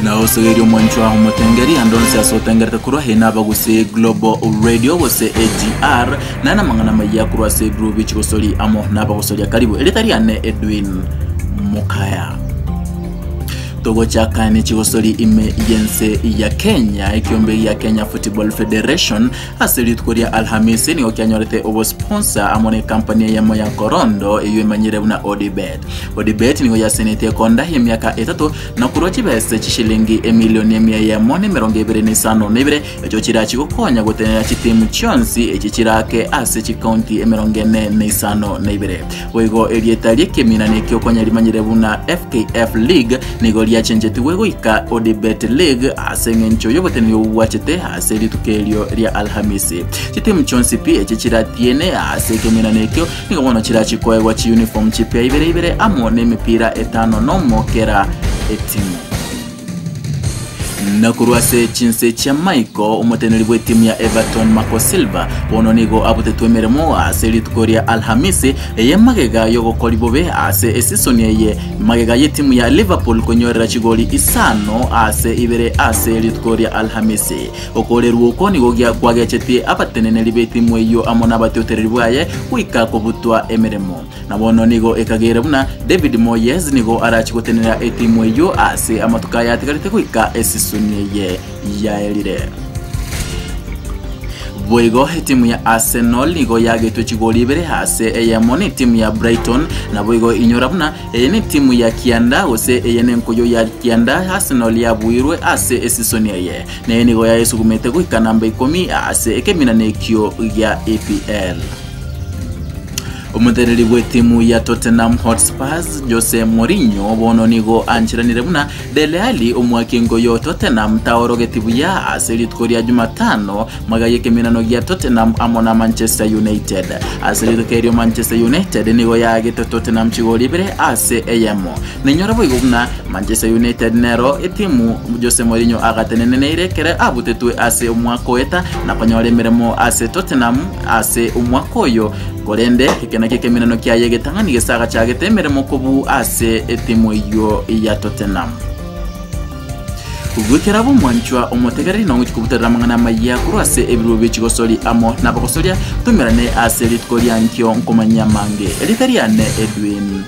Na osogerie omwanchwa omotengeri ande onsi ase otengerete korwa he nabagusii Global Radio gose AGR na namang'ana amayia korwa ase ebirubi chigosori amo nabagosoria karibu erieta riane Edwin Mukaya. Togochaka ne chigosori ime y'ense ya Kenya ekiombe gia Kenya Football Federation Ase rituko ria Alhamisi nigo kianyorete obosponsa amo ne company eyemo ya Korondo eyio emanyire buna Odibet. Odibet nigo yasenetie ekonda y'emiaka etato na korwa chibese chishilingi emilioni emia eyemo na emerongo ebere na isano na ibere echio chirachi gokonya gotenena chitimu chionsi echi chiraake ase chikaunti emerongo ene na isano na ibere. Boigo erieta ri'ekemina nekio konya rimanyire buna FKF League nigo riachenchetigwe goika Odibet League ase engencho y'oboteneneri obwo bwachete ase rituko erio ria Alhamisi. Chitimu chionsi pi echi chiratiene ase ekeminano ekio nigo bono chirachi koegwa chiuniform chipia ibere ibere amo nemepira etano nomo kera etimu. Na korwa ase chinse chia Michael, omoteneneri bw'etimu ya Everton Marco Silva, bono nigo abutetwe emeremo ase rituko ria Alhamisi eye magega y'ogokori bobe ase esisoni eye magega y'etimu ya Liverpool konyorera chigori isano ase ibere ase rituko ria Alhamisi. Okoorerwa oko nigo kwagechetie abateneneri b'etimu eyio amo nabatiotereri bwaye goika kobutwa emeremo. Na bono nigo ekageire buna David Moyes nigo arache gotenenera etimu eyio ase amatuko aya atigarete goika esisoni eye yaerire. Boigo etimu ya Arsenal nigo yagetwe chigori ibere ase eyemo netimu ya Brighton naboigo inyora buna eye netimu ya kianda gose eye nenkoyo ya kianda Arsenal yabuirwe ase esisoni eye. Neye nigo yayesugumete goika namba ikomi ase ekeminano ekio gia EPL. Omoteneneri bw'etimu ya Tottenham Hotspurs Jose Mourinho bono nigo ancheranire buna Dele Alli omwaki engoyo o Tottenham taorogeti buya ase rituko ria Jumatano magega y'ekeminano gia Tottenham amo na Manchester United. Ase rituko erio Manchester United nigo yaagete Tottenham chigori ibere ase eyemo. Ninyore boigo buna Manchester United nero etimu Jose Mourinho agateneneire ekero abutetwe ase omwaka oeta na konyora emeremo ase Tottenham ase omwaka oyo, korende eke nakio ekeminano kiaye egetang'ani gese agachagete emeremo kobua ase etimu eyio ya Tottenham. Goikera abwo omwanchwa omotegereri na ogochia kobutorera amang'ana amayia korwa ase ebirubo bie chigosori amo nabagosoria, tomerane ase rituko ria nkio nkomanyia amange. Erieta riane Edwin.